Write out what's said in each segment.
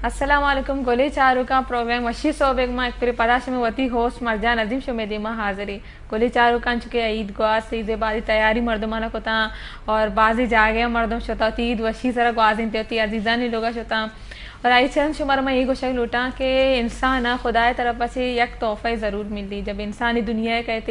السلام علیکم گلیں چاروکاں، پروگرام وشی سوبگ ما یک پرے پدا شمے وتی ہوسٹ مرجان عظیم شمے دیما حاضری۔ گلیں چاروکاں، چونکہ عید گواست، عید ءِ بعدی تیاری مردماں کتاں اور بعضی جاگہ مردم شتا وتی عید وشی سرا گوازینتے، وتی عزیزانی لوگا شتاں۔ اور آئی چند شمارا من اے گوشگ لوٹاں کہ انسان ءَ خدا ءِ طرف ءَ چہ یک تحفہ ضرور ملی۔ جب انسانی دنیا ءَ کئیت،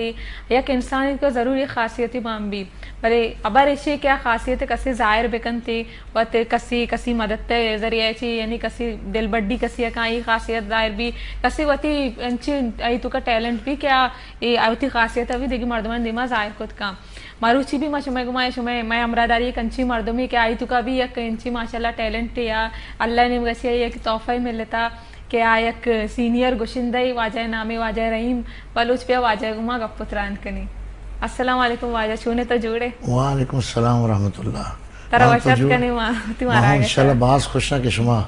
یک انسانی کو ضرور یک خاصیتے مان بی، بلے ہبر ایشی کہ آ خاصیت کسے ظاہر بکنت، وت کسی، کسی مدد ءِ ذریعہ چی، یعنی کسی دلبڈی کسی کاں اے خاصیت ظاہر بی، کسی وتی انچی آئی توکا ٹیلنٹ بی کہ آ اے وتی خاصیت ءَ بی دگہ مردمان دیما ظاہر کت کاں۔ مروچی بھی ما شمئے گما، شمئے، مئے ہمراہداری یک انچی مردمے کہ آئی توکا بھی یک انچی ماشاءاللہ ٹیلنٹ یا اللہ نیمگا چہ یک تحفہ ملتا کہ آ یک سینئر گشندہ ءِ، واجہ نامے واجہ رحیم بلوچ، بیا واجہ گما گپ و تران کنی۔ السلام علیکم واجہ، چونے تو جوڑے؟ وعلیکم السلام ورحمۃ اللہ۔ ترا وش اتک کنی ما، تی ما مارا انشاءاللہ باز خوش آں کہ شما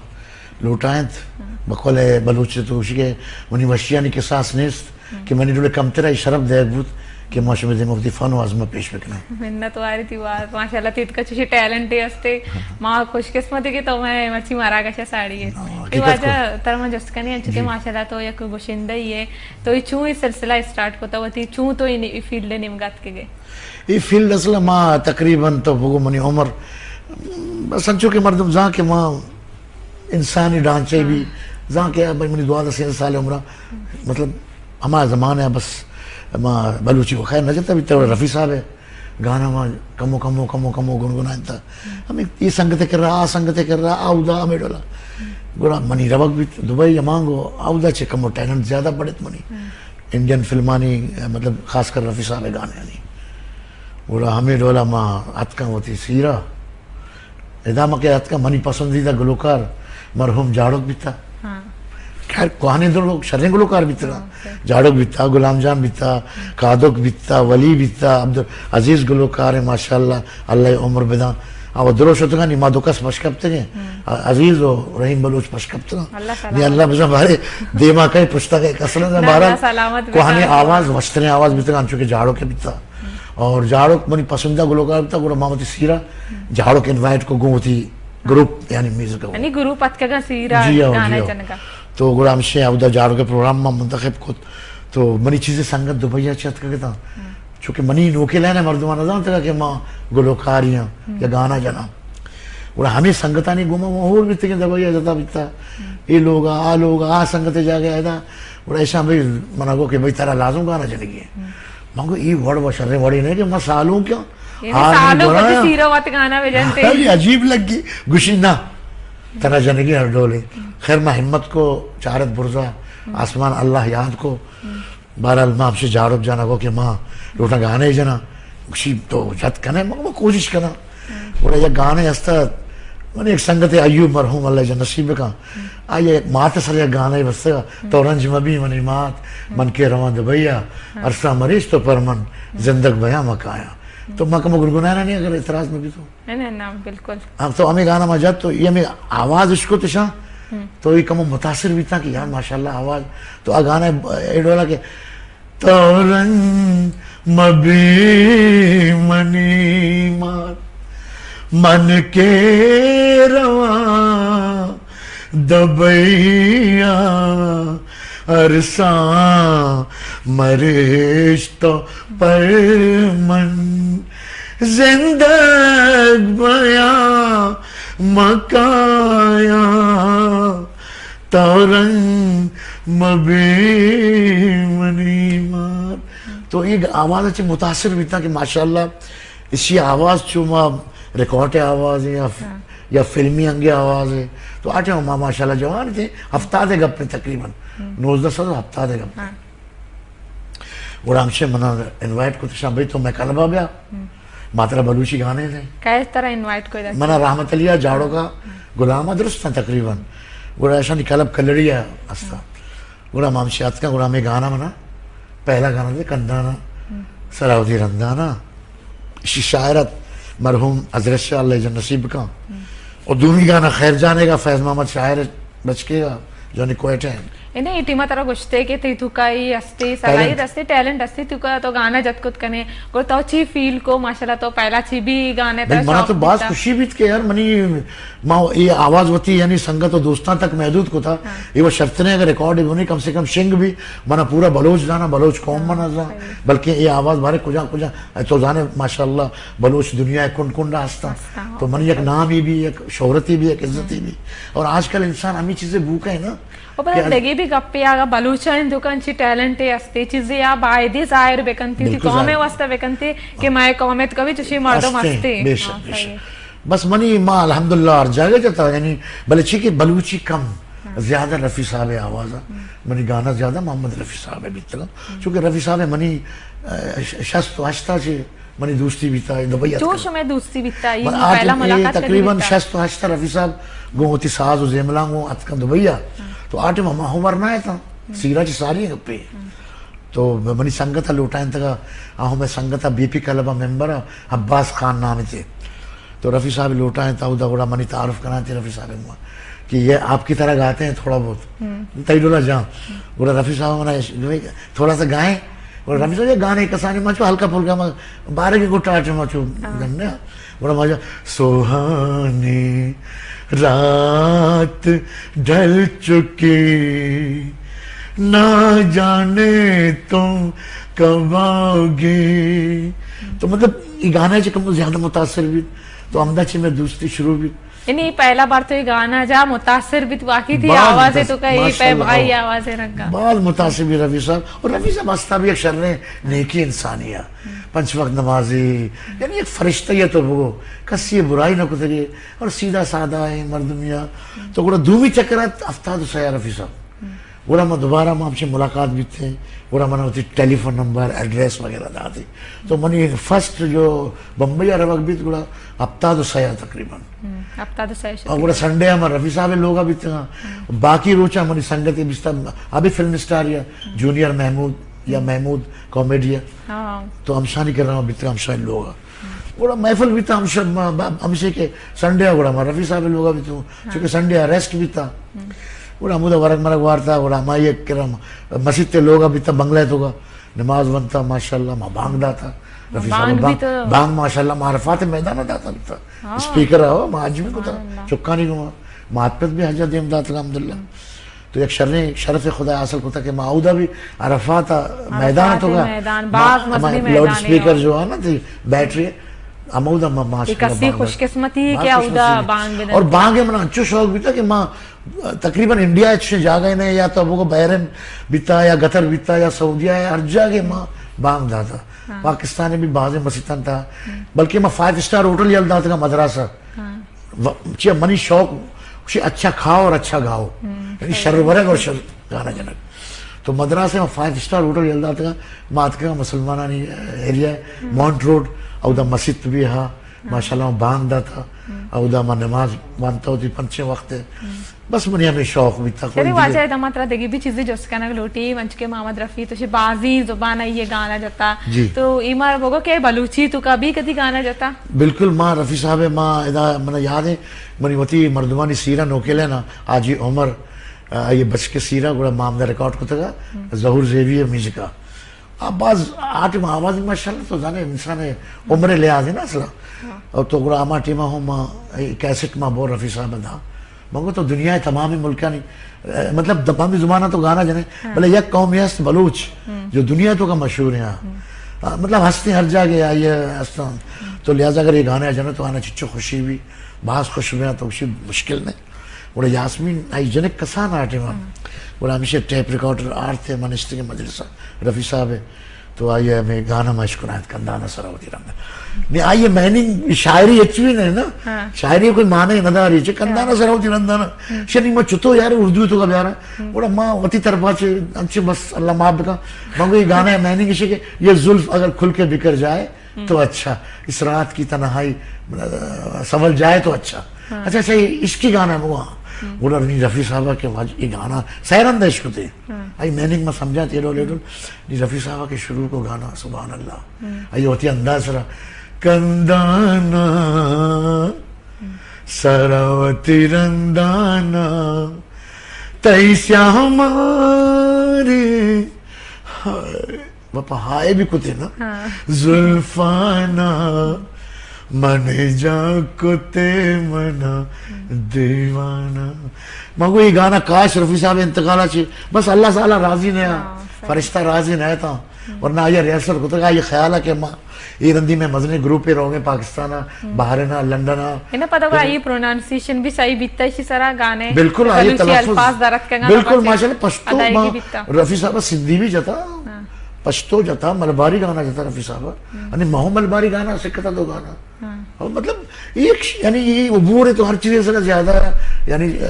لوٹائینت۔ بقول بلوچ تو گوشی کہ منی وشیانی کساس نیست۔ کہ منی ڈولے کمتر ءَ شرپ دیگ بوت کہ ما شمے دیما وتی فن و ازم ءَ پیش بکناں۔ منت واری تی وار، ماشاءاللہ تی تکا چوشی ٹیلنٹ ہستے۔ ما خوش قسمت کہ تو مئے مرچی مراگش ءَ ساڑی ئے۔ ہاں، اے حقیقت واجہ کو۔ ترا من جست کنی انچو کہ جی۔ ماشاءاللہ تو یک گشندہ ہی ئے، تو اے چون اے سلسلہ اسٹارٹ کتا، وتی چون تو اے فیلڈ ءِ نیمگا اتکگ ئے؟ اے فیلڈ اصل ما تقریباً تو بگو منی عمر بس انچو کہ مردم زان کہ ما انسانی ڈھانچہ بی زان کہ بھئی منی دوازدہ سیزدہ سال عمر، مطلب ہما زمانہ بس ما بلوچی کو خیر نہ جتا بیتا، رفیع صاحب ءِ گانا ما کمو کمو کمو کمو گنگنائینتا۔ ہمے اے سنگت ءِ کرا، آ سنگت ءِ کرا، آ اودا ہمے ڈولا۔ گڑا منی روگ بیت دبئی ہمانگو، آ اودا چہ کمو ٹیلنٹ زیادہ بڑھت منی۔ انڈین فلمانی، مطلب خاص کر رفیع صاحب ءِ گانیانی۔ گڑا ہمے ڈولا ما اتکاں وتی سیرا۔ ادا ما کہ اتکاں، منی پسندیدہ گلوکار مرحوم جاڑوک بیتا۔ ہاں۔ خیر، کوہنیں دو لوگ شریں گلوکار بیتا۔ ہاں، صحیح۔ جاڑوک بیتا، غلام جان بیتا، قادوک بیتا، ولی بیتا، عبدالعزیز گلوکار ایں، ماشاءاللہ، اللہ ءِ عمر بداں۔ آ و درو شتگاں، نی ما دو کس پش کپتگیں۔ ہم۔ عزیز و رحیم بلوچ پش کپتگاں۔ اللہ نی سلامت۔ اللہ بزاں بارے دیما کئے پشتا کئے کس نہ، نہ، بہرحال اللہ سلامت بزاں۔ کوہنیں آواز، وشتریں آواز بیتگاں، انچو کہ جاڑوک بیتا۔ اور جاڑوک منی پسندیدہ گلوکار بیتا، گڑا ما وتی سیرا جاڑوک انوائٹ کو گوں وتی گروپ، یعنی میوزک کو۔ یعنی گروپ اتکگاں سیرا جی ہو، گانا جی ہو۔ جنگا۔ تو گڑا ہمشے اودا جاڑوک پروگرام ما منتخب کت۔ تو منی چیزے سنگت دبئی ءَ چہ اتکگ اتاں۔ چونکہ منی نوکیں لائن ءِ مردماں نہ زانتگ کہ ما گلوکاری آں یا گانا جناں۔ گڑا ہمے سنگتانی گوما ما ہور بیتگیں دبئی ءَ جتا بیتا۔ اے لوگ ءَ، آ لوگ ءَ، آ سنگت ءِ جاگہ ءَ ادا۔ گڑا ایشاں بھئی منا گو کہ بھئی ترا لازم گانا جنگی ہے۔ من گو اے وڑ و شریں وڑے نہیں کہ ما سالوں کیا یعنی حال سالوں گڑا کتی سیرا وت گانا بجنتے۔ ہاں، یہ عجیب لگی۔ گوشی نہ، ترا جنگی ہر ڈولے۔ خیر ما ہمت کو چارت برزا، آسمان اللہ یاد کو۔ بہرحال ما ہمشی جاڑوک جانا گو کہ ما لوٹاں گانے جناں۔ گوشی تو جت کنے؟ ما گو کوشش کناں۔ گڑا یک گانے ہستا، من یک سنگت ایوب مرحوم اللہ جن نصیب بکن۔ آئی یک مات سر یک گانے بستگا، تو رنج مبی منی مات، من کے رواں دبئی ءَ، ارساں مریش تو پر من، زندگ بیاں مکایا۔ تو ما کمو گنگنانا نہیں اگر اعتراض مبی تو۔ نہ، نہ، نہ، بالکل۔ ہم تو ہمیں گانا ما جت تو یہ ہمیں آواز اشکتشاں، تو یہ کمو متاثر بیتا کہ یار ماشاءاللہ آواز۔ تو آ گانا اے ڈولا کہ تو رنج مبی منی مات، من کے رواں دبئی ءَ، ارساں مریش تو پر من، زندگ بیاں مکایا۔ تو رنج مبی منی مات۔ تو اے آواز چہ متاثر بیتا کہ ماشاءاللہ ایشی آواز چو ما ریکارڈ آواز ہے یا ف-، ہاں۔ یا فلمی انگے آواز ہے۔ تو آ ٹائم ما ماشاءاللہ جوان تھے، ہفتاد گپ تقریباً، ہم۔ نوزدہ سد ہفتاد گپ۔ ہاں۔ گڑا ہمشے منا انوائٹ کتشاں، بھئی تو میں کلبا بیا، ہم۔ ما ترا بلوچی گانے دیں۔ کئے ترا انوائٹ کو؟ منا رحمت علی جاڑوک ءَ، غلام ءَ درستاں تقریباً۔ گڑا ایشانی کلب کلڑی ءَ ہستا۔ گڑا ما ہمشی اتکاں، گڑا ہمے گانا منا پہلا گانا دے کندانا، سرا وتی رندانا۔ اشی شاعرت مرحوم حضرت شاہ اللہ جن نصیب کن۔ اور دومی گانا خیر جانے گا، فیض محمد شاعر بچکے گا، جونی کوئٹہ ہیں۔ اے نہ، اے ٹیم ءَ ترا گوشتے کہ تئی توکا اے ہستی، صلاحیت ہستی، ٹیلنٹ ہستی، توکا تو گانا جت کت کنے۔ گڑا تو چی فیل کو؟ ماشاءاللہ تو پہلا چی بھی گانا ترا بھئی، منا تو باز خوشی بیت کہ یار منی، ما اے آواز وتی یعنی سنگت و دوستاں تک محدود کتا۔ اے وہ شرط نہیں، اگر ریکارڈ بھی ہونے، کم سے کم شنگ بھی، منا پورا بلوچ زانا، بلوچ قوم منا زان، بلکہ اے آواز بارے کجا کجا تو زانے، ماشاءاللہ بلوچ دنیا ءِ کنڈ کنڈ ہستا۔ تو من یک نامی بھی، یک شہرتی بھی، یک عزتی بھی۔ اور آج کل انسان ہمیں چیزیں بھوکا ہے نا، او پدا دگہ بھی گپے، اگاں بلوچانی توکا انچی ٹیلنٹے ہستے، چیزے آ بایدے ظاہر بکنتی، تئی قوم ءِ واسطہ بکنتی کہ مئے قوم ءِ توکا بھی چشیں مردم ہستے۔ بے شک، بے شک۔ بس منی ما الحمدللہ ہر جاگہ جتا، یعنی بلے چی کہ بلوچی کم، زیادہ رفیع صاحب ءِ آواز ءَ۔ منی گانا زیادہ محمد رفیع صاحب ءِ بیتگا، چونکہ رفیع صاحب ءِ منی، اہ، ش-، شست و ہشت ءَ چہ منی دوستی بیتا، دبئی ءَ چو اتکا۔ شمئے دوستی بیتا، اے من آ پہلا ٹائم، اے ملاقات کدی تقریباً بیتا؟ شست و ہشت ءَ رفیع صاحب گوں وتی ساز و زیملاں گوں اتکاں دبئی ءَ۔ تو آ ٹائم ہما عمر نہ اتاں، سیرا چہ ساری گپے۔ تو منی سنگت ءَ لوٹائینتگا، آ ہمے سنگت ءَ بی پی کلب ءِ ممبر ءَ عباس خان نام تے۔ تو رفیع صاحب لوٹائینت، اودا گڑا منی تعارف کنائینت رفیع صاحب ءِ گوں کہ یہ آپ کی طرح گاتے ہیں تھوڑا بہت۔ تئی ڈولا جان۔ گڑا رفیع صاحب منا اش-، تھوڑا سا گائیں۔ گڑا رفیع صاحب یہ گانے کسانی، من چو ہلکا پھلکا، ما بارہ کے گٹا آٹے ما چو گننے۔ گڑا ما جا، سہانی رات ڈھل چکی، نہ جانے تم کب آؤ گے۔ تو مطلب، یہ گانا چہ کم زیادہ متاثر بیت۔ تو ہمدا چہ میں دوستی شروع بیت۔ یعنی پہلا بار تو یہ گانا جا متاثر بیت، واقعی تئی آواز ہے تو کہ یہ پہ بھائی آواز ہے رنگا۔ باز متاثر بیت رفیع صاحب۔ اور رفیع صاحب ہستا بھی یک شریں نیکی انسانی ہے۔ پنچ وقت نمازی، یعنی یک فرشتہ ہے تو بگو، کسی برائی نہ کتگے۔ اور سیدھا سادہ ہے مردمی ہے۔ تو گڑا دومی چکر ات ہفتاد و سہ رفیع صاحب۔ گڑا ما دوبارہ ما ہمچین ملاقات بیتے، گڑا منا وتی ٹیلی فون نمبر، ایڈریس وغیرہ داتی۔ تو منی فرسٹ جو بمبئی ءَ روگ بیت، گڑا ہفتاد و سہ تقریباً۔ ہفتاد و سہ۔ اور گڑا سنڈے ءَ ما رفیع صاحب ءِ لوگ ءَ بیتگاں۔ باقی روچاں منی سنگتے بیستا، ابھی فلم اسٹار یا جونیئر محمود یا محمود کامیڈی ہے۔ تو ہمشانی کرا بیتگاں، ہمشانی لوگ ءَ۔ گڑا محفل بیتا ہمش-، ما-، با-، ہمشے کہ سنڈے ءَ گڑا ما رفیع صاحب ءِ لوگ ءَ بیتوں، چونکہ سنڈے ءَ ریسٹ بیتا۔ گڑا ہمودا ورگ مرگ وارتا، گڑا ہمائی ءِ کرا مسیت ءِ لوگ ءَ بیتا، بنگلہ ءِ توکا نماز ونتا، ماشاءاللہ ما بانگ داتا۔ رفیع صاحب بانگ، بانگ ماشاءاللہ ما عرفات ءِ میدان ءَ داتا بیتا۔ اسپیکر ءَ ما حج بھی کتا، چکانی گوما ما اتپت بھی حج ءَ دیم داتگا الحمدللہ۔ تو یک شریں شرف خدا حاصل کتا کہ ما اودا بھی عرفات ءِ میدان ءِ توکا، میدان، باز مزنی لاؤڈ میدان ہے۔ اسپیکر جو ہے نا، تئی بیٹری، ہمودا ما، ماشاءاللہ، کسی خوش قسمتی ہے کہ اودا بانگ بدن۔ اور بانگ ءِ منا انچو شوق بیتا کہ ما تقریباً انڈیا ءَ چشیں جاگہ نے، یا تو بگو بحرین بیتا یا قطر بیتا یا سعودیہ ءَ، ہر جاگہ ما بانگ داتا۔ پاکستان ءَ بھی بازیں مسیتاں تا، بلکہ ما فائیو اسٹار ہوٹل یل داتگا مدراسہ۔ چیا منی شوق، اچھا کھاؤ اور اچھا گاؤ، یعنی شر ورگ اور شر گانا جنگ۔ تو مدراسہ ءَ ما فائیو اسٹار ہوٹل یل داتگا، ما اتکگا مسلمانانی ایریا، مونٹ روڈ، اودا مسیت بھی ہا، ماشاءاللہ ما بانگ داتا، اودا ما نماز وانتا وتی پنچیں وقت۔ بس منی ہمیں شوق بیتا، کوئی شری واجہ۔ ادا ما ترا دگہ بھی چیزیں جست کنگ لوٹی، منچ کے محمد رفیع تو شی بازی زبان ءَ یہ گانا جتا۔ تو ای مارا بگو کہ بلوچی توکا بھی کدی گانا جتا؟ بالکل، ما رفیع صاحب ءَ ما ادا منا یاد ہے، منی وتی مردمانی سیرا نوکیل ہے نا، حاجی عمر، آ، یہ بچ کے سیرا گڑا ما ہمدا ریکارڈ کتگا، ظہور زیوی ءِ میوزک ءَ۔ آ باز آ ٹائم آواز ماشاءاللہ تو زانے انسان ءِ عمر ءِ لحاظ ہے نا اصلا۔ اور تو گڑا ہما ٹائم ہم ما اے کیسٹ ما بور رفیع صاحب دا۔ مگو تو دنیا ءِ تمام ملکانی، اہ، مطلب تمام زباناں تو گانا جنے، بلے یک قومی ہست بلوچ جو دنیا توکا مشہور ہیں۔ آ، مطلب ہستے ہر جاگہ آئی ہستاں۔ تو لہذا اگر یہ گانا جنے تو آنا چچو خوشی بھی، باز خوش بھی تو خوشی مشکل نہیں۔ گڑا یاسمین آئی جنک کسان آ ٹائما۔ گڑا ہمیشہ ٹیپ ریکارڈر آرت ءُ ما نشتگیں مجلس ءَ رفیع صاحب ءِ، تو آئی ءَ ہمے گانا ما اشکنائت، کندان ءَ سرا وتی رند۔ نی آئی ءِ میننگ شاعری ہچ بھی نہیں نا۔ شاعری کوئی معنی نہ داری، چہ کندان ءَ سرا وتی رند نا۔ شنی ما چتو یار اردو توکا بیارا۔ گڑا ما وتی طرفا چہ انچے بس اللہ معاف بکا۔ ما گو یہ گانا ءِ میننگ اش کہ یہ زلف اگر کھل کے بکھر جائے، تو اچھا، اس رات کی تنہائی، آ، سنبھل جائے تو اچھا۔ اچھا، اچھا، یہ عشقی گانا ہے وہ۔ گڑا نی رفیع صاحب کہ واج-، یہ گانا سیرند عشق تے۔ آئی میننگ ما سمجھا تے ڈول ڈول۔ نی رفیع صاحب کے شروع کو گانا، سبحان اللہ۔ آئی ہوتی انداز سرا، کندانا سرا وتی رندانا، تئی سیاہ مارے ہائے، وپا ہائے بھی کتے نا۔ ہاں۔ زلفانا من جا کتے منا دیوانہ۔ من گو یہ گانا کاش رفیع صاحب انتقالا چی، بس اللہ تعالی راضی نیا، ہاں، صحیح۔ فرشتہ راضی نیا تھا، ورنہ آئی ریہرسل کتگا، یہ خیال ہے کہ ما اے رندی میں مزنیں گروپے روگیں پاکستان ء، بحرین ء، لندن ء۔ اناں پدا گڑا آئی پروننسیشن بھی صحیح بیتا، اسی سرا گانے بالکل، آئی بلوچی تلفظ، الفاظ درت کنگا بالکل، نبا سے ماشاءاللہ، پشتو ادائیگی ما بیتا۔ رفیع صاحب سندھی بھی جتا، ہاں۔ پشتو جتا، ملباری گانا جتا رفیع صاحب۔ ہم۔ یعنی مہو ملباری گانا سکتا دو گانا۔ ہاں۔ اور مطلب، ایک ش-، یعنی یہ عبور ہے تو ہر چیز سے زیادہ، یعنی، آ،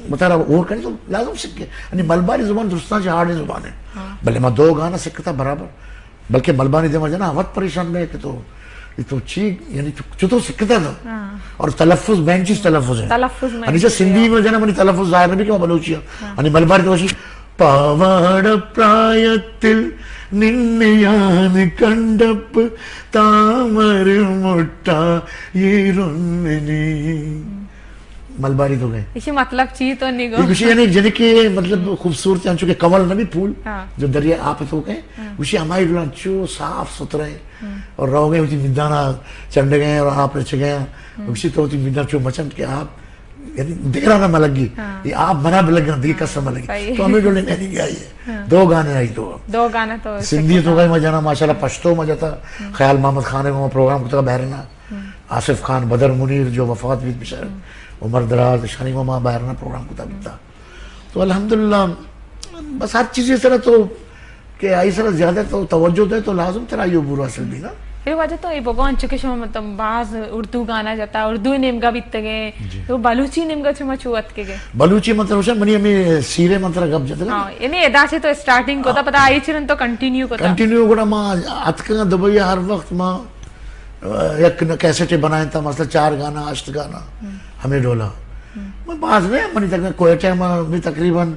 مطلب اور کرے تو لازم سکے۔ یعنی ملباری زبان درستان سے ہارڈ زبان ہے۔ ہاں۔ بلے ما دو گانا سکتا برابر۔ بلکہ ملبانی دیما جنا وت پریشان بے کہ تو، یہ تو چی، یعنی تو چطور سکھتا تھا؟ ہاں۔ اور تلفظ، مین چیز تلفظ ہے۔ تلفظ مین یعنی چیز سندھی ہے۔ میں جنا منی تلفظ ظاہر نہیں کہ میں بلوچی ہوں۔ ہاں۔ یعنی ملباری تو اسی پاواڑ پرایتل ننیان کنڈپ تامر مٹا یہ رننی۔ ملباری تو گئے۔ اسی مطلب چی تو نہیں گو۔ یہ کچھ یعنی جنے کہ مطلب خوبصورت ہیں، چونکہ کمل نبی پھول ہاں۔ جو دریا آپ تو گئے، ہاں۔ اسی ہماری ڈولان چو صاف ستھرے ہیں۔ ہاں۔ اور رو گئے اسی میدانا چنڈ گئے اور آپ رچ گئے ہیں۔ ہاں۔ اسی تو اسی میدان چو مچنڈ کے آپ، یعنی دیرا نہ ملگی۔ ہاں۔ یہ آپ منا ملگا، دی ہاں، کس ملگی۔ صحیح۔ تو ہمیں ڈولے میں نہیں گیا یہ۔ ہاں۔ دو گانے آئی تو۔ دو گانے تو سندھی تو گئے، میں جانا ماشاءاللہ پشتو میں جاتا۔ ہاں۔ خیال محمد خان ہے، وہ پروگرام کتا بحرنا۔ ہم۔ آصف خان، بدر منیر جو وفات بیت بچار، ہم۔ عمر دراز، اشانی ما بحرنا پروگرام کتا بیتا۔ تو الحمدللہ بس ہر چیزی سرا تو کہ آئی سرا زیادہ تو توجہ دے تو لازم ترا یہ عبور حاصل بھی نا۔ اے واجہ تو اے بگوان چکے شما مطلب باز اردو گانا جتا، اردو نیمگا بیتگے، جی۔ تو بلوچی نیمگا چما چو اتکگے؟ بلوچی مطلب روشن منی ہمیں سیرے مطلب گپ جتگا۔ ہاں، یعنی ادا سے تو سٹارٹنگ کتا، ہاں۔ پتا آئی چرن تو کنٹینیو کتا۔ کنٹینیو کتا ما اتکگا دبئی ہر وقت ما یک نہ کیسٹے بنائیں تا، مثلاً چار گانا، ہشت گانا، ہم۔ ہمیں ڈولا۔ ہم۔ میں باز نہیں، منی تک کوئٹہ میں بھی تقریباً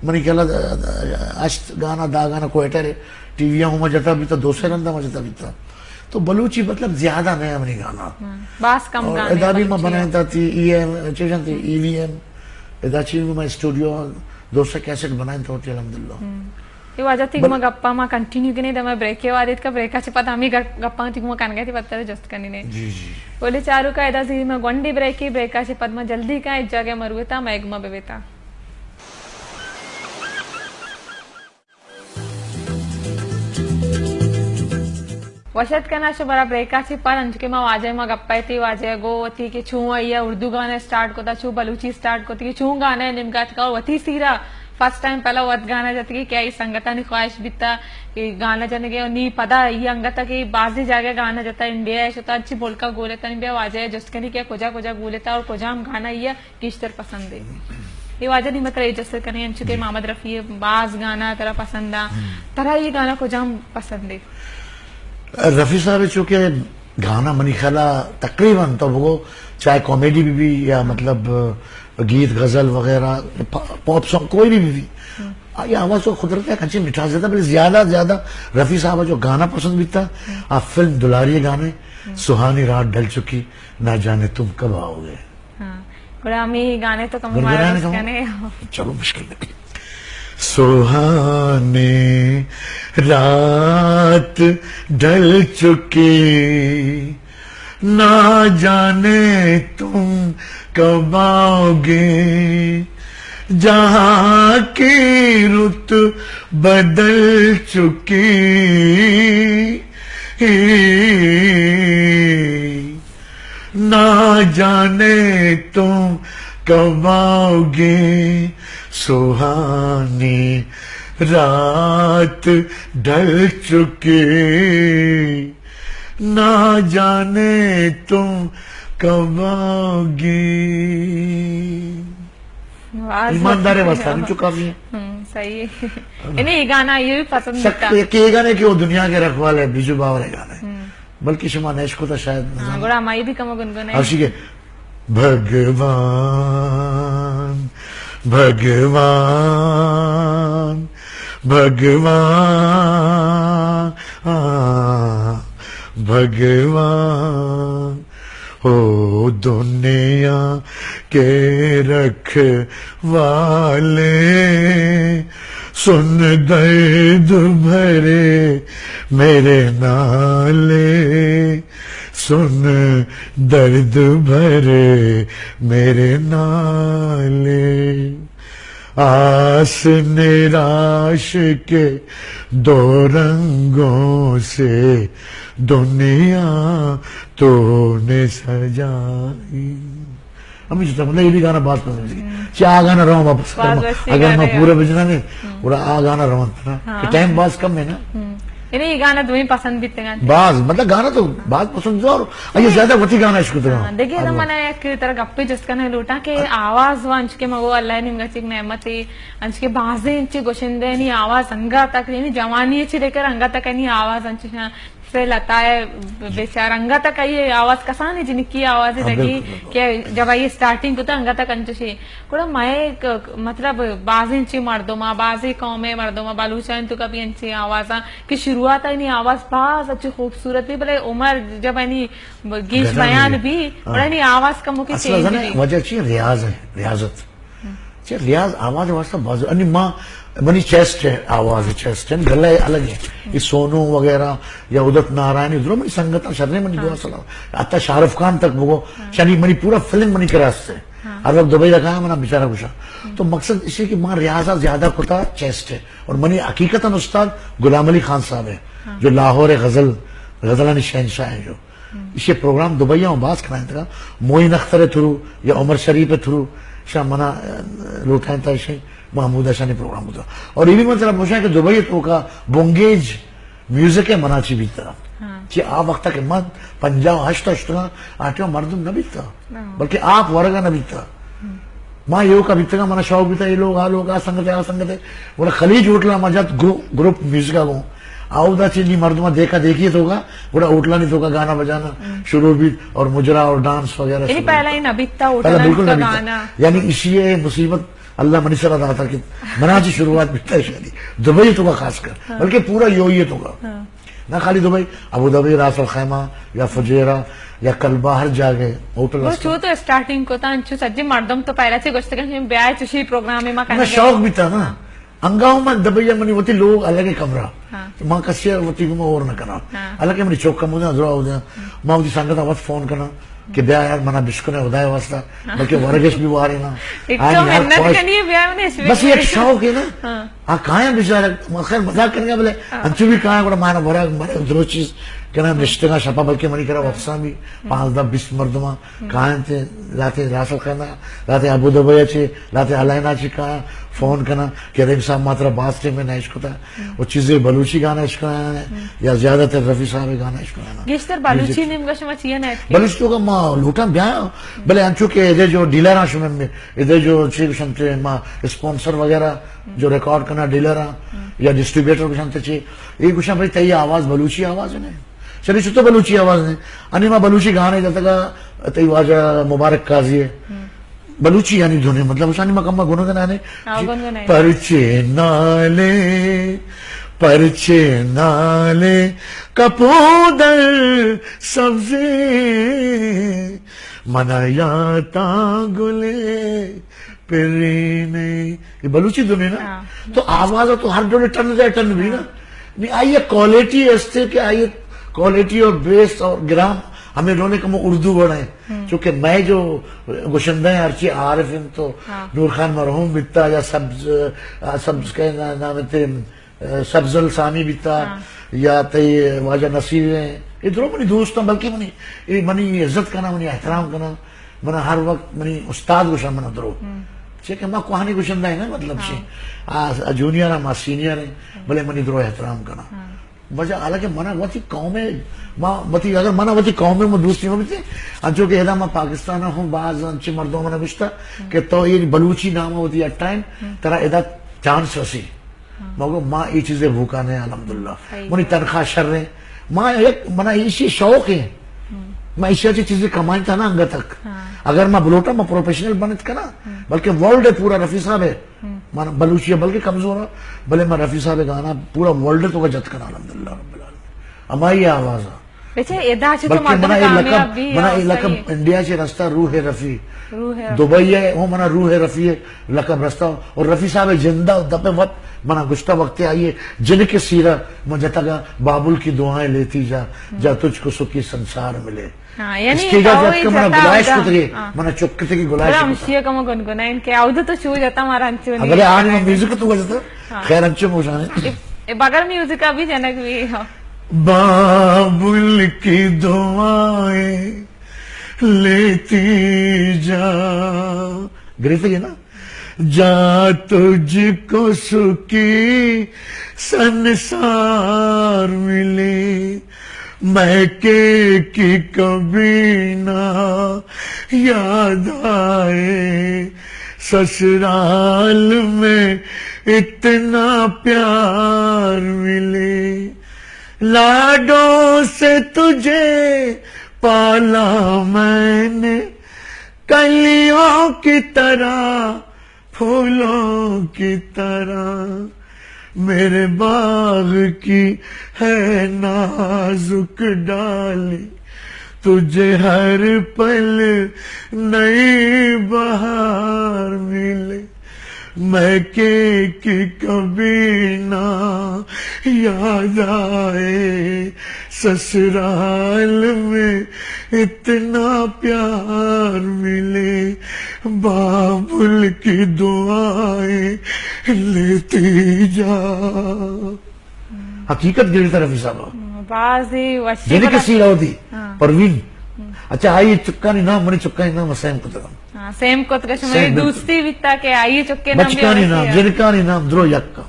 منی خیال ہے، ہشت گانا، دہ گانا کوئٹہ رے، ٹی وی ہم جتا بیتا، دو سے رندا میں جتا بیتا۔ تو بلوچی مطلب زیادہ نہیں منی گانا۔ ہم۔ باز کم اور گانے ادا بھی میں بلوچی بنائیں ہے۔ تا تھی ای ایم، چیزاں تھی ای وی ایم، ادا چیز میں اسٹوڈیو دو سے کیسٹ بنائیں تا ہوتی الحمدللہ۔ ہم۔ اے واجہ تئی گوما گپا ما کنٹینیو کنیں، دمے بریکے وہدے اتکا، بریکا چہ پد ہمے گپ-، گپاں تئی گوما کنگا تی پتر جست کنیں۔ جی، جی۔ بولے چاروکا ادا زی ما گونڈی بریکے، بریکا چہ پد ما جلدی کائیں، اجاگہ مروتا، ما گوما ببیتا۔ وش اتک کناں شمارا بریکا چہ پد، انچو کہ ما واجہ ما گپ ء تی، واجہ ء گو وتی کہ چون آئی ء اردو گانا اسٹارٹ کتا، چون بلوچی اسٹارٹ کتی، کہ چون گانا ء نیمگا اتکا اور وتی سیرا فرسٹ ٹائم پہلا وت گانا جتگی کہ آئی سنگتانی خواہش بیتا کہ گانا جنگے اور نی پدا ای انگتا کہ بازی جاگہ گانا جتا، انڈیا ء شتا، انچی ملکا گولتا، نی بیا واجہ ء جست کنی کہ کجا کجا گولتا اور کجام گانا ای ء گیشتر پسند ہے۔ اے واجہ نی مطلب اے جست کنی انچو کہ محمد رفیع باز گانا ترا پسند آ، ترا یہ گانا کجام پسند ہے؟ رفیع صاحب چونکہ گانا منی خیال ء تقریباً تو بگو چاہے کامیڈی بھی بھی یا مطلب گیت غزل وغیرہ پا-، پاپ سانگ کوئی بھی بھی بھی آئی آواز تو قدرت ہے کنچے مٹھاس دیتا، بلے زیادہ زیادہ رفیع صاحب جو گانا پسند بیتا آ فلم دلاری گانے سہانی رات ڈھل چکی نہ جانے تم کب آؤ گے۔ ہاں، گڑا ہمیں گانے تو کم گنگنانے مارا کم۔ کنے۔ چلو مشکل نہیں۔ سہانی رات ڈھل چکی، نہ جانے تم کب آؤ گے، جہاں کی رت بدل چکی۔ نہ جانے تم کب آؤ گے، سہانی رات ڈھل چکی، نہ جانے تم کب آؤ گے۔ واہ، ایماندار ہے واسطہ، ہم چکا بھی ہیں۔ ہم، صحیح ہے۔ یعنی یہ گانا یہ بھی پسند سک-، تھا۔ یہ کہ یہ گانے کہ وہ دنیا کے رکھوالے بیجو باورے گانے۔ ہم۔ بلکہ شما نہ اشکتا شاید ہاں، نزاناں۔ گڑا ہمائی بھی کمو گنگنائیں۔ ہاں، ٹھیک ہے۔ بھگوان، بھگوان، بھگوان، بھگوان، ہو دنیا کے رکھوالے، سن درد بھرے میرے نالے، سن درد بھرے میرے نالے۔ آس نراش کے دو رنگوں سے دنیا تو نے سجائی۔ ہمیں جتا مطلب یہ بھی گانا بہت پسند ہے۔ چاہ آ گانا رہا واپس کرما۔ اگر میں پورا بجنا نہیں، اور آ گانا رہا تھا نا، کہ ٹائم بہت کم ہے نا۔ یعنی یہ گانا دوئیں پسند بیتگاں۔ باز، مطلب گانا تو باز پسند ہے اور یہ زیادہ وتی گانا عشق تھا۔ دیکھیے نا، من ایک طرح گپے جس کا نہیں لوٹا کہ آواز وانچ کہ مگو اللہ نیمگا چک نعمت ہے، انچ کے بازیں انچ گوشندے نی آواز انگا تک، یعنی جوانی چی لے کر انگا تک نی آواز انچ سے لتا ہے بیچار انگا تک یہ آواز کسانی جنکی آواز ہے لگی کہ جب یہ سٹارٹنگ کو تو انگا تک انچ سے گڑا مئے ک-، مطلب، بازیں انچیں مردماں، بازیں قومے مردماں، بلوچاں تو کبھی انچیں آوازاں کہ شروعات آنی آواز باز اچھی خوبصورت بھی، بلے عمر جب آنی گیش بیان بھی، اور آنی آواز کمو کے اصل چینج بھی۔ وجہ چی؟ ریاض ہے، ریاضت۔ چی ریاض آواز واسطہ باز، انی ماں، منی چیسٹ ہے، آواز چیسٹ ہے، گلہ الگ ہے۔ یہ سونو وغیرہ یا ادت نارائن، ادھر منی سنگت شرے منی دعا سلام۔ حتی شاہ رخ خان تک بگو، شانی منی پورا فلم منی کراس ہے۔ ہر وقت دبئی رکھا ہے، منا بیچارہ گوشا۔ تو مقصد اسی کہ ماں ریاضہ زیادہ کتا چیسٹ ہے۔ اور منی حقیقتاً استاد غلام علی خان صاحب ہے، جو لاہور غزل، غزلانی شہنشاہ ہے جو۔ اسی پروگرام دبئی ہوں باز کھنائیں تھا، معین اختر تھرو یا عمر شریف تھرو، شاہ منا، اہ، لوٹائیں تھا، شاہ محمود اشانی پروگرام ہوتا۔ اور یہ بھی مطلب پوچھا کہ دبئی تو کا بونگیج میوزک ہے منا چی بیتا۔ چی آ وقت کہ من پنجاہ و ہشت اشتگاں، آ ٹائم مردم نہ بیتا، بلکہ آپ ورگا نہ بیتا۔ ما یوکا بیتگاں، منا شوق بیتا، یہ لوگ، آ لوگ، آ سنگت، آ سنگت۔ گڑا خلیج ہوٹل ما جت گرو-، گروپ میوزک گوں۔ آودا چی نی مردم دیکھا دیکھی تو گا، گڑا ہوٹلانی تو کا گانا بجانا شروع بیت اور مجرا اور ڈانس وغیرہ یعنی شروع پہلا بیت۔ ہی نہ بیتا پہلا ہوٹلانی بالکل تو نہ بیتا۔ گانا۔ یعنی اسی یہ مصیبت اللہ منی سرا داتا کہ منا چی شروعات بیتا ہے شادی۔ دبئی تو کا خاص کر، بلکہ پورا یو یہ تو کا۔ نہ خالی دبئی، ابوظہبی، راس الخیمہ یا فجیرہ یا کلبہ، ہر جاگہ ہوٹل وہ است۔ چو تو اسٹارٹنگ کو تا، انچو سجے مردم تو پہلا چی گوشتگن کہ بیائے چشی پروگرام ما نہ کنگے۔ شوق بیتا نا۔ انگاؤں من دبئی منی وتی لوگ الگ کمرہ۔ تو ما کسی وتی کو ما اور نہ کنا۔ الگ منی چوک کم ہو جانا، درا ہو جانا۔ ما وتی سنگت وقت فون کنا۔ کہ بیا یار، منا بشکنے خدای واسطہ، بلکہ ورگش بھی وارے نا۔ ایک تو آنی ہر محنت خواہش، کنی ہے، بیا انہیں اس بس یہ ایک شوق ہے نا۔ آ کائیں بیچارہ، خیر مذاق کرنے بلے، انچو بھی کائیں، گڑا مانا ورگ، مرے درو چیز کنا نشتگا شپا، بلکہ منی کرا وفساں بھی پانزدہ بیست مردماں کائیں تے، لاتے راسل خانہ، لاتے ابوظہبی چے، لاتے الینا چے کائیں، فون کنا کہ رحیم صاحب ما ترا باز ٹیم میں نہ اشکتا۔ و چیزے بلوچی گانا اشکنایا یا زیادہ تر رفیع صاحب گانا اشکنایا۔ گیشتر بلوچی نیمگا شما چیا نہ اتکے؟ بلوچی تو ما لوٹاں بیا، بلے انچو کہ ادے جو ڈیلر آ شما میں، ادے جو چی گوشنتے ما اسپانسر وغیرہ جو ریکارڈ کنا ڈیلر آ یا ڈسٹریبیوٹر گوشنتے چی، یہ گوشن بھائی تئی آواز بلوچی آواز نہیں۔ چلی چتو بلوچی آواز نہیں۔ انی ما بلوچی گانے جتگا تئی واجہ مبارک قاضی ہے۔ بلوچی یعنی دھنے، مطلب، اشانی ما کما گنگنانے۔ پرچے نالے، پرچے نالے، کپودر سبزے، منا یاتا گلے پرینے۔ یہ بلوچی دھنے نا؟ تو آواز تو ہر ڈولے ٹن دے ٹن بھی نا۔ نہیں، آئیے کوالٹی ایسے کہ آئیے کوالٹی اور بیس اور گرام ہمیں ڈولے کم اردو بڑھائیں۔ چونکہ میں جو گشندہ ہیں، ہرچی عارف ہیں تو نور خان مرحوم بیتا یا سبز، آ، سبز کے نا-، نام تے، آ، سبزل سامی بیتا یا تے واجہ نصیر ہیں۔ یہ درو منی دوست ہیں، بلکہ منی، یہ منی عزت کنا، منی احترام کنا، منا ہر وقت منی استاد گوشا منا درو۔ چونکہ ما کوہنی گشندہ ہیں نا، مطلب چی، آ، آ جونیئر ہیں، ما سینئر ہیں، بلے منی درو احترام کنا۔ وجہ حالانکہ منا وتی قوم ہے، ما وتی، اگر منا وتی قوم ہے، ما دوستی میں بیتے، انچو کہ ادا ما پاکستان ہوں، باز انچے مردم منا گشتا کہ تو یہ بلوچی نام ہوتی ہے ٹائم، ترا ادا چانس رسی۔ مگو ما یہ چیزیں بھوکا نہیں، الحمدللہ۔ منی تنخواہ شر ہے۔ ما ایک، منا اسی شوق ہے۔ ما اسی اچھی چیزیں کمائیں تھا نا انگا تک۔ اگر ما بلوٹا، ما پروفیشنل بنت کنا، بلکہ ورلڈ ہے پورا، رفیع صاحب ہے۔ من بلوچی بلکہ کمزور ہاں، بلے من رفیع صاحب گانا پورا ورلڈ تو کا جت کنا، الحمدللہ رب العالمین۔ ہمائی آواز ہے۔ بچے ادا چہ تو بلکہ مردم منا اے کامیاب لقب، بھی منا ہاں، اے لقب صحیح۔ انڈیا چہ رستہ روح رفیع۔ روح رفیع۔ دبئی ءَ ہوں منا روح رفیع لقب رستہ اور رفیع صاحب ءِ جند ءَ دپ ءَ وت منا گشتہ وقت ءَ آئی ءِ جنک ءِ سیر ءَ من جتگ ءَ بابل کی دعائیں لیتی جا، جا تجھ کو سکھی سنسار ملے۔ ہاں، یعنی اسٹیج ءَ تو جتک ءَ منا جتا گلائش ادا۔ کتگ ئے، ہاں۔ منا چک کتگ ئے گلائش بڑا کتگ۔ ہمشی ءَ کمو گنگنائیں کہ اود تو چو جتا مارا انچو نہیں بلے آنی من میوزک تو جتا۔ ہاں۔ خیر انچو موشانے۔ اے، اے بغیر میوزک ءَ بھی جنک بھی ہاں۔ بابل کی دعائیں لیتی جا۔ گریتگ ئے نا؟ جا تجھ کو سکھی سنسار ملے، میکے کی کبھی نہ یاد آئے، سسرال میں اتنا پیار ملے۔ لاڈوں سے تجھے پالا میں نے، کلیوں کی طرح، پھولوں کی طرح، میرے باغ کی ہے نازک ڈالی، تجھے ہر پل نئی بہار ملے۔ میکے کی کبھی نہ یاد آئے، سسرال میں اتنا پیار ملے، بابل کی دعائیں لیتی جا۔ حقیقت گریتا رفیع صاحب۔ ہم، بازی وشی جنک ءِ سیر ءَ وتی۔ ہاں۔ پروین۔ ہم۔ اچھا، آئی چکانی نام، منی چکانی نام سیم کتگ۔ ہاں، سیم کتگ، شمئے سیم، بالکل۔ دوستی بیتا کہ آئی چکے نام بچکانی نام، جنکانی نام، درو یک۔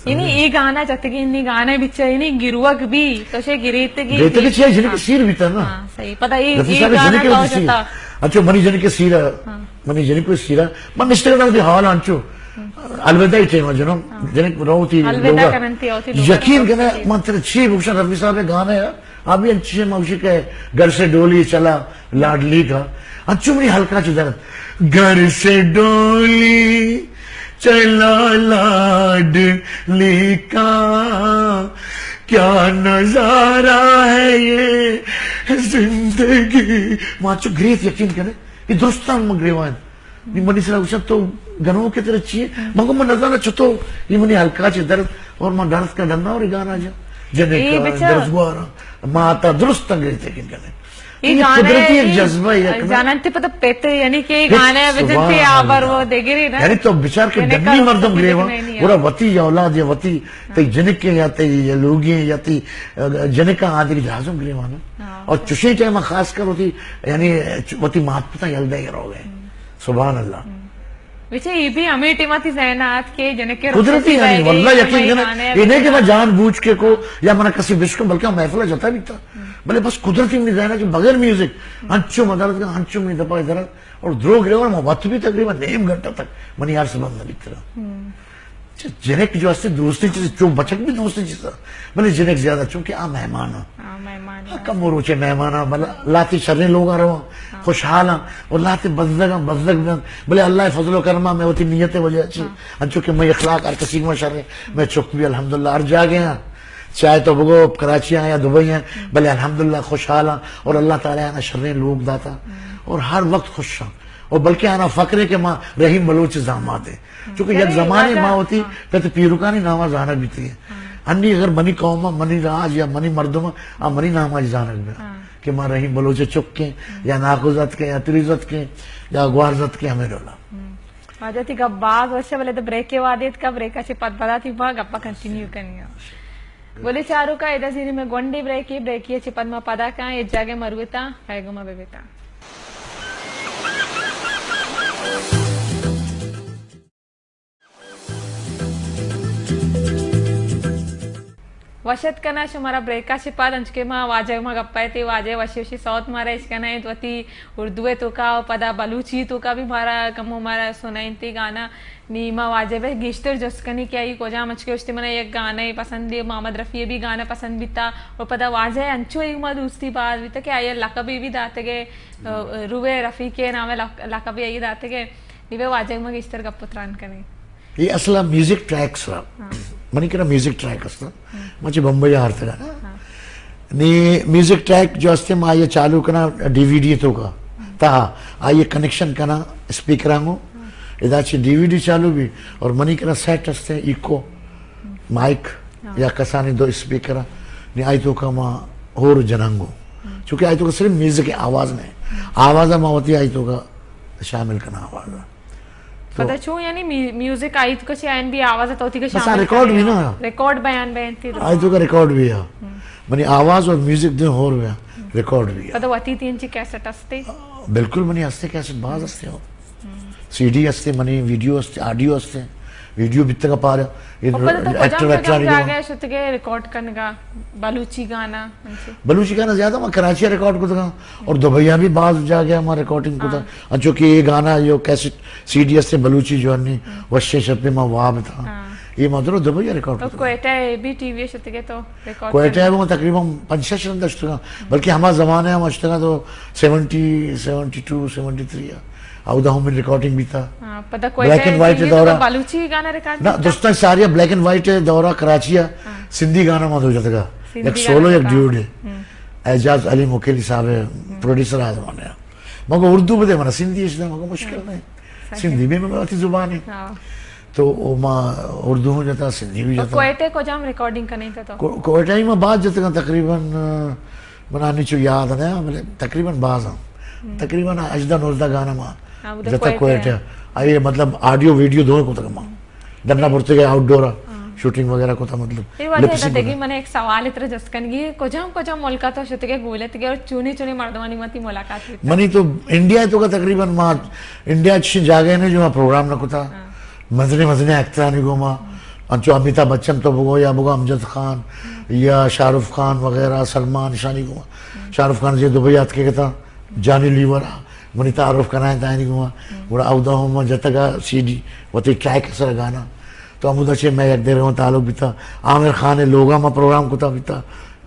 یعنی اے گانا جتگی، نی گانا بچا، یعنی گروک بھی، تو شے گریتگی گریتگی بھی۔ چیا جنک ءِ سیر بیتا نا۔ ہاں، صحیح۔ پتہ اے، رفیع اے صاحب گانا جنک ءِ تو سیر۔ جتا۔ اچھا، منی جنک ءِ سیر ءَ، ہاں۔ منی جنک ءِ سیر ءَ، من نشتگ اتاں وتی حال انچو۔ الوداعی ٹائم ءَ جنو، ہاں۔ جنک رو وتی الوداع لوگ ءَ۔ کرنتی ہوتی لوگ ءَ۔ یقین کنے، من ترا چی بگوشاں رفیع صاحب ءِ گانا ءَ، ابھی انچیں موشی کہ گھر سے ڈولی چلا لاڈلی کا، انچو منی ہلکا چہ درد۔ گھر سے ڈولی چلا لاڈلی کا، کیا نظارہ ہے یہ زندگی۔ ما چو گریت یقین کنے، یہ درستان من گریوان۔ نی منی سرا گوشاں، تو گنوک ئے، ترا چی ئے؟ من گو، من نزاناں چتو، اے منی ہلکا چہ درد، اور من درد کا ڈنا اور اے گانا جا۔ جنک ءَ، درزگوار ءَ، مات ءَ، درست انگریز ءَ کن کنے۔ اے قدرتی ایک جذبہ ہے، یک نا۔ جانتے پتہ پیتے، یعنی کہ اے گانے بجنتے آبر وہ دگری نا۔ یعنی تو بچار کہ ڈنی مردم گریواں، گڑا وتی اولاد یا وتی تئی جنکیں یا تئی لوگیں یا تئی، آ، جنکاں آدگہ جہازم گریواں نا۔ ہاں۔ اور چشیں ٹائم خاص کر وتی، یعنی وتی مات پتاں یل دے گرو گئے۔ سبحان اللہ۔ بچے، اے بھی ہمے ٹیم ءَ تئی ذہن ءَ آت کہ جنک ءِ قدرتی، یعنی واللہ یقین کنے، اے نہیں کہ من جان بوجھ کے کو یا منا کسی بشکم، بلکہ محفل ءَ جتا بیتا۔ بلے بس قدرتی منی ذہن ءَ کہ بغیر میوزک، انچو مدارت کا، انچو منی دپا درد، اور دروگ گریوان ما وقت بھی تقریباً نیم گھنٹہ تک منی عرض بند نہ بیترا۔ چہ جنک جو است دوستی چیز، چون بچک بھی دوستی چیز، بلے جنک زیادہ، چونکہ آ مہمان ہاں۔ ہاں، مہمان ہاں، ہاں۔ کم روچے مہمان ہاں، بلے لاتی شریں لوگاں رواں، ہاں۔ خوشحال ہاں، اور لاتی بزگ ہاں، بزگ بزگ، بلے اللہ فضل و کرم ہاں، میں وتی نیت وجہ چی، ہاں۔ انچو کہ میں اخلاق ہر کسی میں شریں، میں چک بھی الحمدللہ ہر جاگے ہاں، چاہے تو بگو کراچی ہاں یا دبئی ہاں، بلے الحمدللہ خوشحال ہاں، اور اللہ تعالیٰ نے شریں لوگ داتا، ہاں۔ اور ہر وقت خوش ہاں، اور بلکہ آنا فخر ہے کہ ما رحیم بلوچ زامات ہیں۔ چونکہ یک زمانے ما وتی پت پیرکانی ناما زانگ بیتی۔ ہنی اگر منی قوم، منی راج یا منی مردم، آ منی ناما زانگ بی کہ ما رحیم بلوچ چکیں یا ناکو زتکیں یا تری زتکیں یا گوار زتکیں ہمیں ڈولا۔ واجہ تئی گپ باز وش، بلے تو بریک ءَ وہدے اتکا، بریک ءَ چہ پد پدا تئی ما گپا کنٹینیو کنی۔ گلیں چاروکاں، ادا زیریں مئے گونڈیں بریکے، بریکے چہ پد ما پدا کاں، اے جاگہ مروتاں، پہ گما ببیتاں۔ وش اتک کناں شمارا بریکا چہ پد، انچکہ ما واجہ ما گپا اتیں، واجہ وشی وشی سوت مارا اش کناں، وتی اردو ءِ توکا و پدا بلوچی ءِ توکا بھی مارا کمو مارا سنائینتی گانا۔ نی ما واجہ ءَ گیشتر جست کنی کہ آئی کجام، انچکہ اشتی منا یک گانے پسند بی، محمد رفیع ءِ بھی گانا پسند بیتا، و پدا واجہ ءَ انچو ایک ما دوستی باز بیتا کہ آئی ءَ لقبے بھی داتگے، روح رفیع ءِ نام ءَ لق-، لقبے آئی ءَ داتگے۔ نی بہ واجہ ءَ ما گیشتر گپ و تران کنی۔ اے اصل ءَ میوزک ٹریکس را۔ ہاں۔ منی کرا میوزک ٹریک است۔ ہاں۔ ما چہ بمبئی ءَ آرتگ۔ ہاں۔ نی میوزک ٹریک جو ہستے، ما آئی چالو کنا ڈی وی ڈی تو کا، تا آئی کنیکشن کنا اسپیکراں گو، ادا چہ ڈی وی ڈی چالو بھی، اور منی کرا سیٹ ہستے، ایکو، مائک، یا کسانی دو اسپیکر، نی آئی تو کا ما ہور جننگو، چونکہ آئی تو کا صرف میوزک ہے، آواز نہیں، آواز ما ہوتی آئی تو کا شامل کنا آواز۔ تو پدا چون یعنی می-، میوزک آئی تو کچھ این بھی آواز تو تھی بس آ شامل ریکارڈ کرے بھی گا۔ نا۔ ریکارڈ بیان بیان تھی تو۔ آئی تو کا ریکارڈ بھی ہے۔ منی آواز اور میوزک دے ہور بھی ہے۔ ریکارڈ بھی ہے۔ پدا وتی تین چی کیسٹ ہستے؟ بالکل منی ہستے کیسٹ باز ہستے ہو۔ سی ڈی ہستے، منی ویڈیو ہستے، آڈیو ہستے۔ ویڈیو بیتگا پار، یہ اور پدا تو ایکٹر کجام ویکٹر کجام آنی جاگہ شتگے ریکارڈ کرنگا بلوچی گانا؟ بلوچی گانا زیادہ ما کراچی ریکارڈ کتگا اور دبئی بھی باز جاگہ ما ریکارڈنگ کتا۔ ہاں۔ انچو کہ یہ گانا، یہ کیسٹ سی ڈی ہستے بلوچی جو انی، وشیں شپے ما واب تھا۔ ہاں۔ یہ ما درو دبئی ریکارڈ تو کتگا۔ کوئٹہ بھی ٹی وی شتگے تو ریکارڈ کوئٹہ کرنے۔ وہ تقریباً پنچ شش رند اشتگا، بلکہ ہما زمانے ہم اشتگا تو seventy, seventy two, seventy three. اودا ہم من ریکارڈنگ بیتا۔ ہاں، پدا black and white T V دورہ۔ تو بلوچی گانا ریکارڈ نہ، بیتا؟ دوستاں ساریا بلیک اینڈ وائٹ دورہ کراچی ہے۔ ہاں۔ سندھی گانا ما دو جتگا۔ سندھی یک گانا سولو، یک بیتا۔ ڈیوڈ ہے۔ ہم۔ اعجاز علی مکیلی صاحب ہے، ہم۔ پروڈیوسر آ زمانے۔ مگو اردو بدے منا، سندھی اش دے، مگو مشکل ہاں۔ نہیں۔ صحیح۔ سندھی بھی مگو اتی زبان ہے۔ ہاں۔ تو او ما اردو ہوں جتا، سندھی بھی تو جتا۔ کوئٹہ کجام ریکارڈنگ کنے تا تو؟ کو-، کوئٹہ ہی ما بعد جتگا تقریباً، آ، منا نیچو یاد نہ، بلے تقریباً باز ہم۔ ہم۔ تقریباً ہژدہ نوزدہ گانا ما ہاں، وہ تو جتا کوئٹہ کوئٹہ۔ ہے۔ آئیے مطلب آڈیو ویڈیو دو کو تک ما۔ دننا برتے گئے آؤٹ ڈور آ، ہاں۔ شوٹنگ وغیرہ کو تھا مطلب۔ یہ وجہ لپ سنک ہے کہ وغیرہ۔ من ایک سوال اتر جس کنگی، کجام کجام ملکا تو شتگے گولت گئے اور چونی چونی مردمانی متی ملاقات ہوئی؟ منی تو انڈیا تو کا تقریباً ما، انڈیا اچھی جاگہ نے جو ما پروگرام نہ کتا۔ ہاں۔ مزنے مزنے ایکٹرانی گوما، انچو امیتابھ بچن تو بگو یا بگو امجد خان یا شاہ رخ خان وغیرہ، سلمان شانی گوما۔ شاہ رخ خان جے دبئی آتکے کتا، جانی لیور آ، منی تعارف کنائیں تائنی گوما۔ گڑا اودا ہم ما جتگا سی ڈی، وتی ٹریک سر گانا۔ تو ہمودا چے میں یک دیر تعلق بیتا۔ عامر خان لوگا ما پروگرام کتا بیتا۔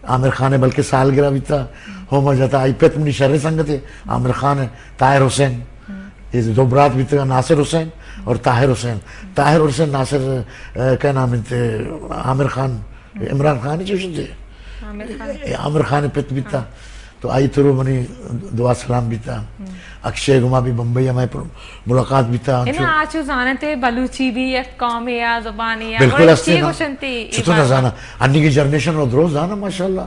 عامر خان بلکہ سالگرہ بیتا۔ ہو ما جتا آئی پت منی شر سنگتے۔ عامر خان، طاہر حسین۔ یہ دو برات بیتگا، ناصر حسین اور طاہر حسین۔ طاہر حسین ناصر، اے، کیا نام انت، عامر خان، عمران خان ہی چوشن تھے۔ عامر خان۔ اے، عامر خان پت بیتا۔ ہاں۔ تو آئی ترو منی دعا سلام بیتا۔ ہم۔ اکشے گما بھی بمبئی ہمیں پر ملاقات بیتا۔ ہے نا، آچو زانتے بلوچی بھی یک قوم یا زبان یا بالکل اور ہستے چی نا۔ گوشنتی چطور نہ زانا؟ انی کی جنریشن رو درو زانا ماشاءاللہ۔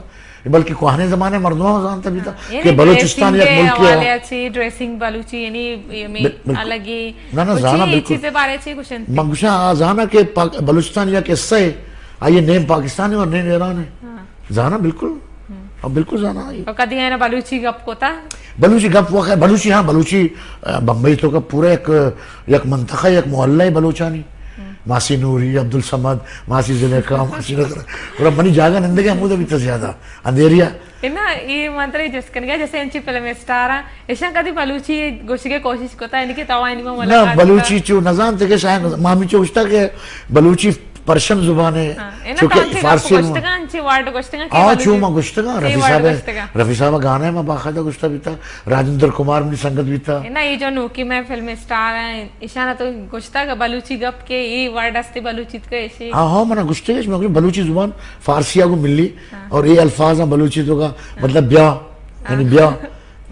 بلکہ کوہنے زمانے مردماں زانتا بیتا ہاں، کہ یعنی بلوچستان ڈریسنگ یک کے ملک حوالے ہے۔ اچھی ڈریسنگ بلوچی، یعنی یہ میں بل-، بالکل۔ الگ ہی نہ، نہ، کچھ زانا ہی بالکل۔ چیزیں بارے چی کچھ انتی۔ من گوشاں، آ زانا کہ پاک-، بلوچستان یک حصہ ہے، آئیے نیم پاکستان ہے اور نیم ایران ہے۔ ہاں۔ زانا بالکل۔ ہم۔ اب بالکل زانا آئی۔ اور کدی ہے نا بلوچی گپ کوتا؟ بلوچی گپ وہ ہے، بلوچی، ہاں، بلوچی، آ، بمبئی تو کا پورا یک، یک منطقہ، یک محلہ ہے بلوچانی۔ ہم۔ ماسی نوری، عبدالصمد، ماسی زلیخا، ماسی نظر۔ اور اب منی جاگہ نندگے ہمودا بیتا زیادہ۔ اندھیریا۔ انا، یہ منترے جس کنگا، جیسے انچی فلم اسٹار ہیں، ایشاں کدی بلوچی گوشگے کوشش کوتا، یعنی کہ تو آئینی ما نہ، ملاقات بلوچی کتا؟ چو نزانتے کہ شاید مامی چو گوشتا کہ بلوچی پرشن زبان ہے، ہاں، اے نا چونکہ تو انچے فارسی گپ گوشتگاں، انچے ورڈ گوشتگاں کہ ہاں، بلوچی چو ما گوشتگاں، اے رفیع ورڈ صاحب، گوشتگاں۔ رفیع صاحب گانا ہے، ما باقاعدہ گوشتا بیتا، راجندر کمار منی سنگت بیتا۔ اے نا، یہ جو نوکی میں فلم اسٹار ہیں، ایشانا تو گوشتا کہ بلوچی گپ کے اے ورڈ ہستے بلوچی تو ایشی۔ ہاں، ہاں، منا گوشتے کہ میں بلوچی زبان فارسی کو ملی ہاں۔ اور یہ الفاظ ہیں بلوچی تو کا، ہاں۔ مطلب بیا، یعنی ہاں۔ بیا،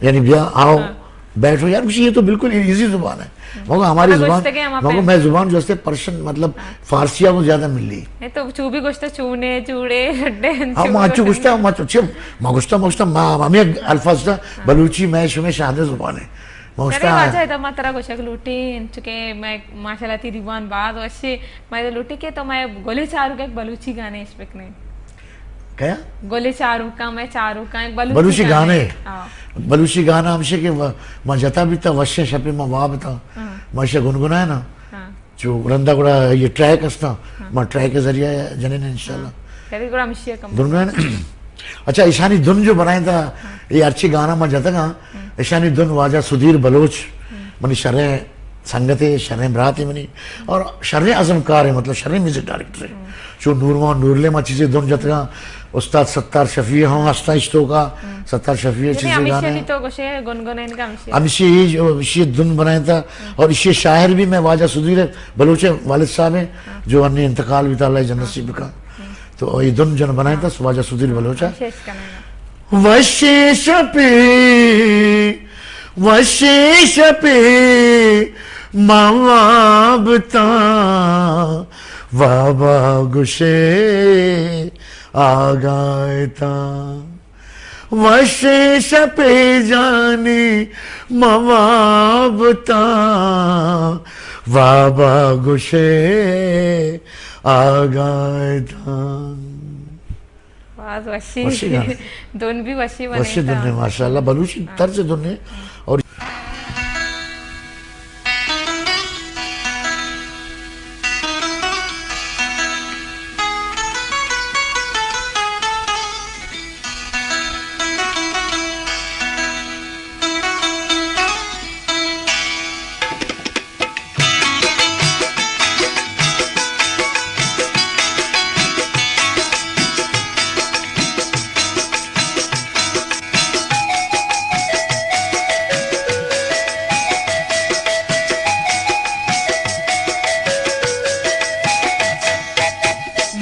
یعنی بیا، آؤ، ہاں۔ بیٹھو یار، یہ تو بالکل ایزی زبان ہے۔ مگر ہماری ہاں، زبان، گوشتگے ہم مگر اپنے میں زبان جو ہے پرشن، مطلب، ہاں۔ فارسیہ کو زیادہ ملی۔ نہیں تو چو بھی گوشتا چونے، چوڑے، ڈڈے، ہاں، چو ما بھی چو گوشتا۔ گوشتا، ما چو، چو، ما گوشتا، ما گوشتا، ما، ہمیں الفاظ تھا، ہاں۔ بلوچی میں شمیں شاہدہ زبان ہے۔ ما کرے گوشتا واجہ، ادا ما ترا گوشگ لوٹی، چونکہ میں ماشاءاللہ تیری زبان باز وشی، میں لوٹی کہ تو میں گلے چاروکا ایک بلوچی گانے اش بکنے۔ کیا؟ گلے چاروکا، میں چاروکا، ایک بلوچی بلوچی گانے۔ گانے۔ ہاں۔ بلوچی گانا ہمشے کہ و-، ما جتا بیتا، وشیں شپے ما واب تا۔ ہاں۔ ما اشا گنگنا ہے نا۔ ہاں۔ چو رندا گڑا یہ ٹریک استا، ہاں۔ ما ٹریک کے ذریعہ جنین انشاءاللہ۔ ہاں۔ چلے گڑا ہمشی کم۔ گنگنا ہے نا۔ اچھا، ایشانی دن جو بنائیں تا، ہاں۔ یہ ہرچی گانا ما جتا گا، ہاں۔ ایشانی دن واجہ سدیر بلوچ، ہاں۔ منی شریں سنگتے، شریں براتے منی، اور شریں ازمکار ہیں، مطلب شریں میوزک ڈائریکٹر ہیں۔ ہاں۔ چو نورمان نورلے ما چیزیں دن جتگا، استاد ستار شفیع ہوں ہستا اشتو کا، ہاں۔ ستار شفیع یعنی چیزیں ہمیشہ گانے بھی ہیں۔ تو گوشے گنگنے ان کا ہمیشہ۔ ہمیشہ یہ جو، ہمیشہ یہ دن بنائیں تا، ہاں۔ اور اسی شاعر بھی میں واجہ سدیر بلوچ والد صاحب ہیں، ہاں۔ جو انہیں انتقال بھی تعالیٰ جنت نصیب کا۔ ہاں۔ تو یہ دن جن بنائیں تا، ہاں۔ واجہ سدیر بلوچ ہے۔ ہمیشہ اس کا نام ہے۔ وشیں شپے، وشیں شپے، ما واب تاں، وابا گشے آگاہ تاں۔ وشیں شپے جانی، ما واب تاں، وابا گشے آگاہ تاں۔ باز وشی وشی گانا۔ دن بھی وشی بنے وشی تھا۔ دن ہے، ماشاءاللہ، بلوچی ہاں۔ طرز دن ہے۔ اور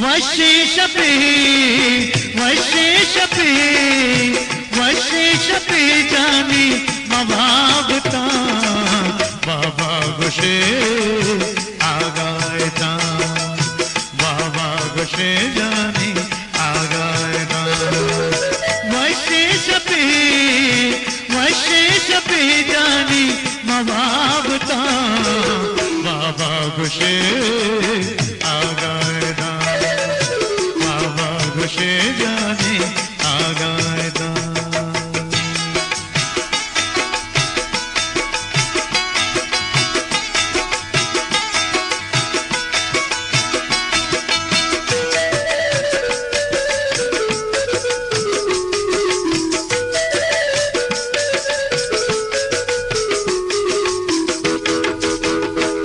وشیں شپے، وشیں شپے، وشیں شپے جانی ما واب تاں، وابا گشے آگاہ تاں، وابا گشے جانی آگاہ تاں۔ وشیں شپے، وشیں شپے جانی ما واب تاں، وابا گشے آگاہ تاں، وابا گشے جانی آگاہ تاں۔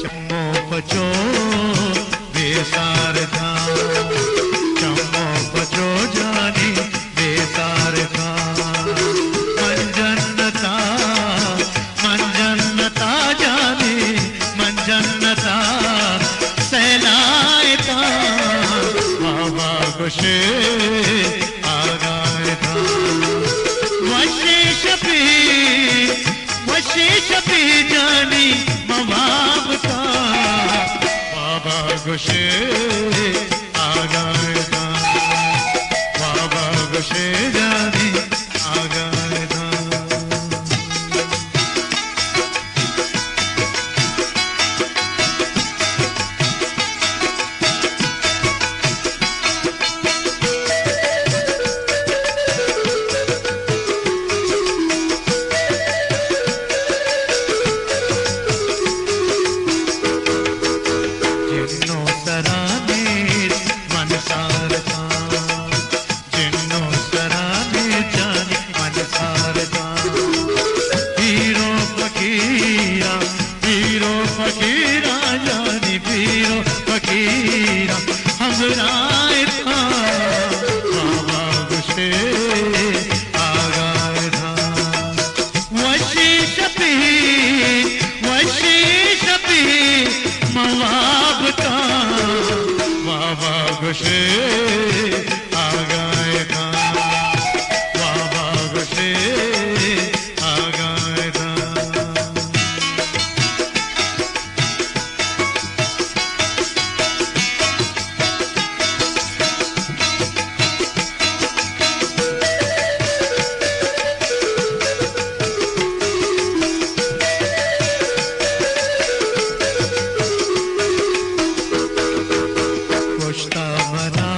چمو پچو بے سار تھا، چمو پچو جانی بے سار تھا۔ من جنتا، من جنتا جانی، من جنتا سیلائے تھا، وابا گشے آگاہ تھا۔ وشیں شپی، وشیں شپی جانی ما واب تاں، وابا گشے آگاہ تاں، وابا گشے جانی آگاہ تاں۔ جنو سرانی من سارتاں، جنو سرانی جانی من سارتاں۔ پیرو فقیراں، پیرو فقیراں جانی، پیرو فقیراں ہمراہ تھا، بابا گشے آگاہ تھا۔ وشی شپی، وشی شپی ما واب تاں، بابا گشے آگاہ تاں، بابا گشے آگاہ تاں۔ پشتا منا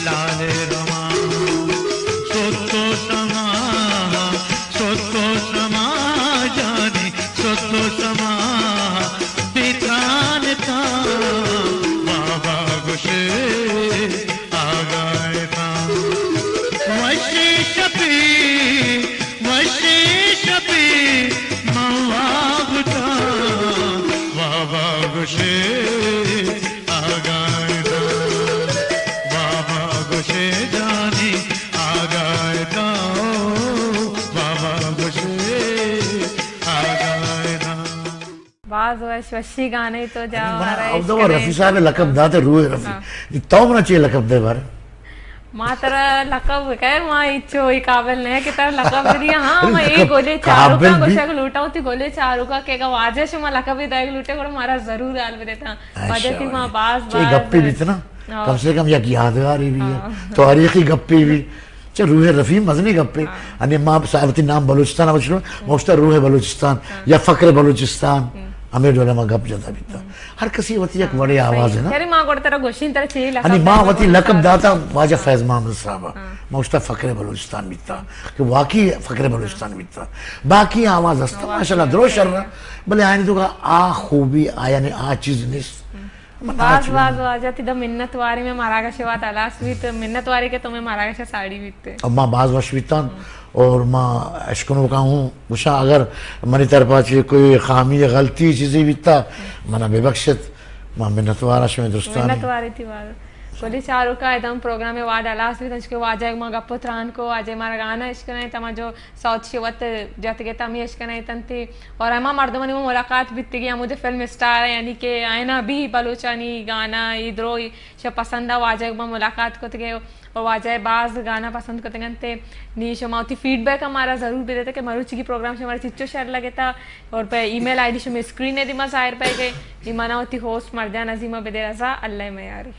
لال رواں، ستو سما، ستو سما جانی، ستو سما بتران تا، بابا گوشے آگاہ تا۔ وشی شپی، وشی شپی من واب تا، بابا گوشے آگاہ داں، بابا گوشے جانی آگاہ داں، او بابا گوشے آگاہ داں۔ باز وش، وشی گانے تو جا ارے منا مارا او عشق دوا رفیع صاحب لقب داتے روح رفیع۔ ہاں۔ تو منا چے لقب دے بار؟ ما ترا لقب، خیر، ما ہچو ای قابل نہ کہ ترا لقب دیا۔ ہاں، ما اے گولے چاروکا گوشگ لوٹا ہوتی، گولے چاروکا کہ اگا واجہ شما لقب دائے لوٹے، گڑا مارا ضرور حال بدیتا۔ واجہ تی ما باز، باز گپے بیت نا، ہاں۔ کم سے کم یک یادگاری بھی ہے، ہاں۔ تاریخی گپے بھی۔ چہ روح رفیع مزنی گپے۔ ہاں۔ انی ما صاحبتی نام بلوچستان وچ، موشتا روح بلوچستان یا فخر بلوچستان، ہمیں ڈولا ما گپ جتا بیتا۔ ہر کسی وتی یک وڑے آواز ہے نا۔ یعنی ما گوڑ ترا گوشین ترا چی لقب انی ما وتی لقب داتا واجہ فیض محمد صاحب۔ ہاں۔ ما اشتا فخر بلوچستان بیتا کہ واقعی فخر بلوچستان بیتا۔ باقی آواز ہستا ماشاءاللہ درو شر، بلے آئین تو کا آ خوبی آ یعنی آ چیز نیست۔ من آ باز چیز باز واجہ تی دا منت واری میں مراگش واد الاس بیت، منت واری کہ تو میں مراگش ساڑی بیتے۔ اب ما باز وش بیتان اور ما اشکنو کا ہوں گوشاں اگر منی طرفا چہ کوئی خامی یا غلطی چیزے بیتا، منا ببخشت، ما منتوار آں شمئے درستانی۔ منتواری تی واجہ۔ گلی چاروکا ادم پروگرام واجہ الاس بیت، انچکہ واجہ ما گپ و تران کو، واجہ مارا گانا اشکنائیں، تما جو ساؤتھ شی وت جتگے تمی اشکنائیں تنتی، اور ہما مردمانی ملاقات بیتگی، ہمودے فلم اسٹار ہیں، یعنی کہ آئینا بھی بلوچانی گانا ای دروئی شہ پسند آ، واجہ ما ملاقات کتگے۔ و واجہ ء باز گانا پسند کتگ انت۔ نی شما وتی فیڈ بیک ہم مارا ضرور بدیت کہ مروچی کی پروگرام شمارا چچو شر لگتا، اور پہ ای میل آئی ڈی شما اسکرین ء دیما ظاہر پہ گئے۔ نی منا وتی ہوسٹ مرجان عظیم ء بدے رضا، اللہ ء میاری۔